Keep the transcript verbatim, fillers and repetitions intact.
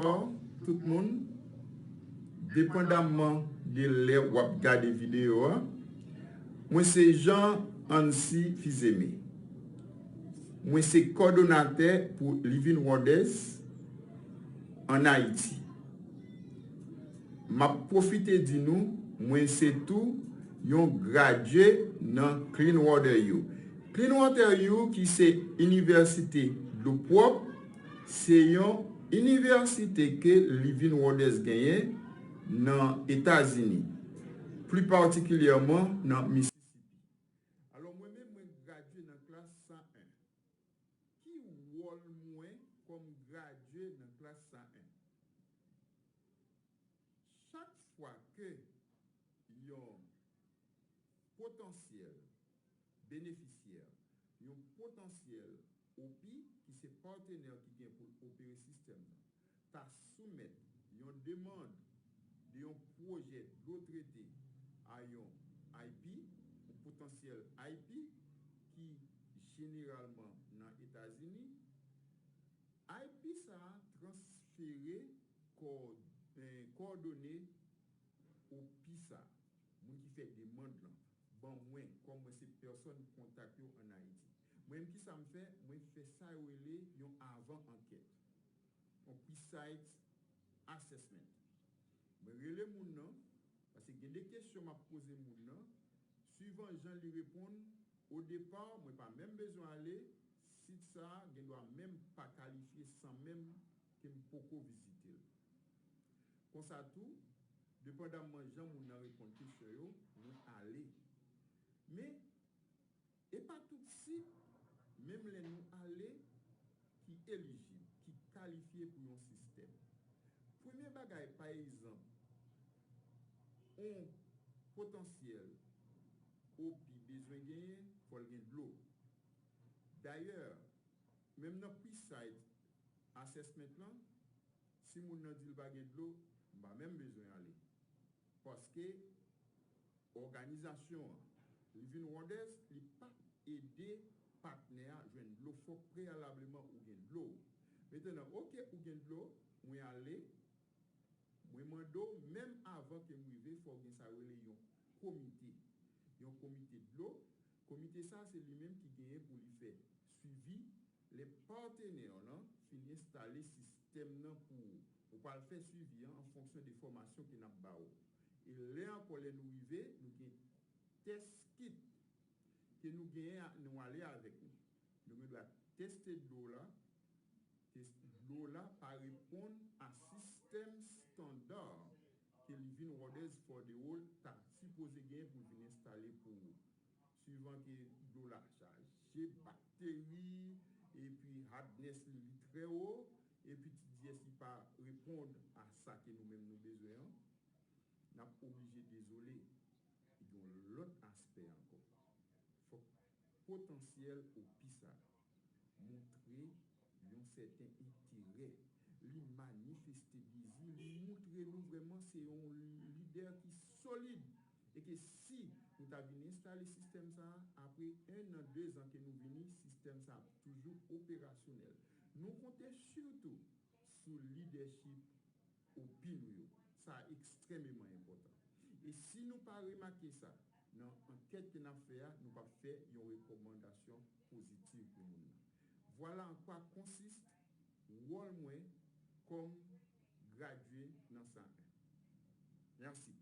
Bonsoir tout moun. Depandamman de lè w ap gade videyo a, mwen se Jean Ancy Fils-Aimé. Mwen se kòdonatè pou Living Waters ann Ayiti. M ap pwofite di nou, mwen se tou yon gradye nan Clean Water U. Clean Water U, ki se inivèsite dlo pwòp, se yon inivèsite ke Living Waters genyen nan Etazini, pli patikilyèman nan Mississippi. Alò, mwen menm, mwen gradye nan klas san en. Ki wòl mwen kòm gradye nan klas san en? Chak fwa ke yon potansyèl benefisyè, yon potansyèl O P, ki se patnè ki gen pou l opere sistèm nan, ta soumèt yon demann de yon pwojè dlo trete a yon I P, yon potansyèl I P, ki jeneralman nan Etazini, I P sa a transfere kò-, eh, kòdone O P sa a, moun ki fè demann lan, ban mwen, kòm mwen se pèsòn kontak yo ann Ayiti. Mwen menm, kisa m fè? Mwen fè sa yo rele yon avan ankèt, yon pre-site assessment. Mwen rele moun nan, paske gen de kesyon m ap poze moun nan, swivan jan li reponn, o depa, mwen pa menm bezwen ale, sit sa a gendwa menm pa kalifye san menm ke m poko vizite l. Konsa tou, depandamman jan moun nan reponn kesyon yo, mwen ale. Men, e pa tout sit, menm lè nou ale, ki elijib, ki kalifye pou yon sistèm. Premye bagay, pa egzanp, yon potansyèl O P bezwen genyen, fò l gen dlo. Dayè, menm nan pre-site assessment lan, si moun nan di l pa gen dlo, m pa menm bezwen ale. Paske òganizasyon an, Living Waters, li p ap ede patnè a jwenn dlo. Fòk preyalableman ou gen dlo. Mentenan, oke, ou gen dlo, mwen ale, mwen mande w, menm avan ke m rive, fò w gen sa yo rele yon komite. Yon komite dlo. Komite sa, se li menm ki genyen pou li fè swivi lè patnè w lan fin enstale sistèm nan pou ou. Ou pral fè swivi an an fonksyon de fòmasyon ke n ap ba w. E lè ankò, lè nou rive, nou gen test kit ke nou genyen a, nou ale avèk nou. Nou gen dwa teste dlo la, test dlo la pa reponn a sistèm estanda ke Living Waters for the World ta sipoze genyen pou l vin enstale pou ou. Swivan ke dlo la chaje, bakteri, epi hardness li, li trè wo, epi ti dyès li pa reponn a sa ke nou menm nou bezwen an, n ap oblije dezole. Gen yon lòt aspè ankò. Fòk potansyèl O P sa montre yon sèten enterè. Li manifeste dezi, li montre nou vrèman se yon lidè ki solid. E ke si nou ta vin enstale sistèm sa a, apre en an, de zan ke nou vini, sistèm sa a ap toujou operasyonèl. Nou konte sitou sou lidèchip O P nou yo. Sa ekstrèmeman enpòtan. E si nou pa remake sa nan ankèt ke n ap fè a, nou p ap fè yon rekòmandasyon pozitiv pou moun nan. Vwala an kwa konsiste wòl mwen kòm gradye nan san en. Mèsi.